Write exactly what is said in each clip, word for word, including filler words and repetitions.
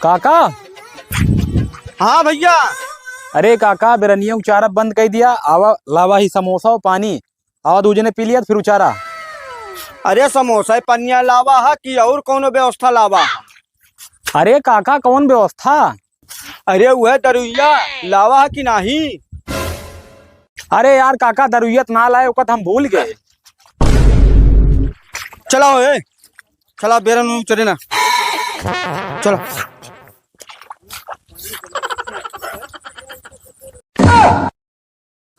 काका। हाँ भइया। अरे काका, बेरनिया उचारब बंद कइ दिया, आवा लावा ही समोसा अउ पानी, आवा दू जने पी लिया फिर उचारा। अरे समोसा पनिया लावा हा कि अउर कउनो व्यवस्था लावा? अरे काका, कउन व्यवस्था? अरे उहे दरुइया लावा हा कि नाहीं? अरे यार काका, दरुइया त ना लाए, ओका त हम भूल गए। चला हो ए, चला बेरन उचरे ना, चला।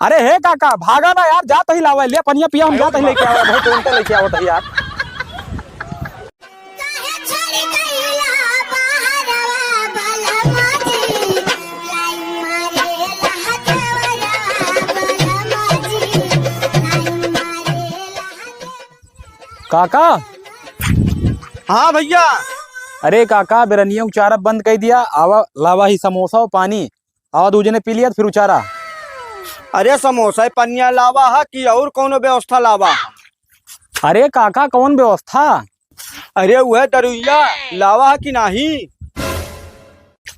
अरे हे काका, भागा ना यार, जात ही लावे, ले पनिया पिया, हम जात ही लेके आवे, बहुत तुरंते लेके आवत ही यार। काका। हाँ भइया। अरे काका, बेरनिया उचारब बंद कइ दिया, आवा लावा ही समोसा अउ पानी, आवा दू जने पी लिया फिर उचारा। अरे समोसा पनिया लावा हा कि अउर कउनो व्यवस्था लावा? अरे काका, कउन व्यवस्था? अरे उहे दरुइया लावा हा कि नाहीं?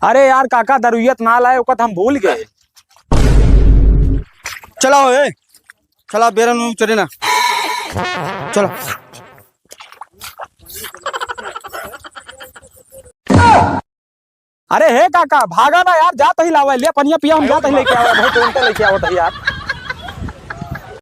अरे यार काका, दरुइया त ना लाए, ओका त हम भूल गए। चला हो ए, चला बेरन उचरे ना, चला। अरे हे काका, भागा ना यार, जात ही लावे, ले पनिया पिया, हम जात ही लेके आवे, बहुत तुरंते लेके आवत ही यार।